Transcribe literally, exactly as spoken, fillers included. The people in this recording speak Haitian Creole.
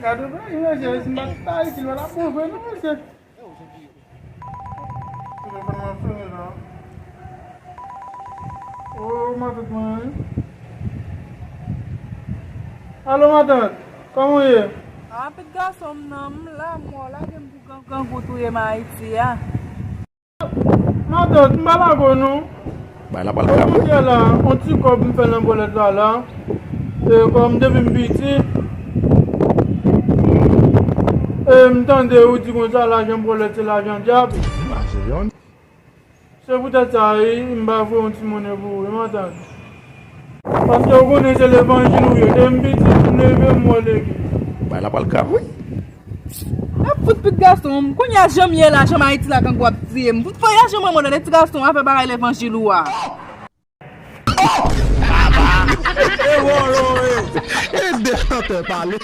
Gade, bro, yon jè, si m pa t ta itil, wè l ap bon vre, non, mesye. Telefòn nan sone la. O, matant mwen, wi. Alo, matant, kòman w ye? A, pitit gason m nan, m la, m wè w lage m pou gang, gang ou touye m Ayiti a. Matant, m pa lage w non. Bay la pral grave. Kounye a la, yon ti kòb m fè nan bwòlèt la la. E kòm depi m piti, e m tande ou di konsa lajan bwòlèt se lajan dyab. Se poutèt sa, wi, m pa voye yon ti monnen pou ou, wi, matant. Paske ou konnen se levanjil ou ye. Depi m piti, m leve, m wè legliz. Bay la pral grave, wi. Ap fout pitit gason, kounye a jan m ye la, jan m Ayiti la, gang w ap tiye m. Fout fè a jan mwen, mwen, pitit gason, afè bagay levanjil ou a. E de chantè pale.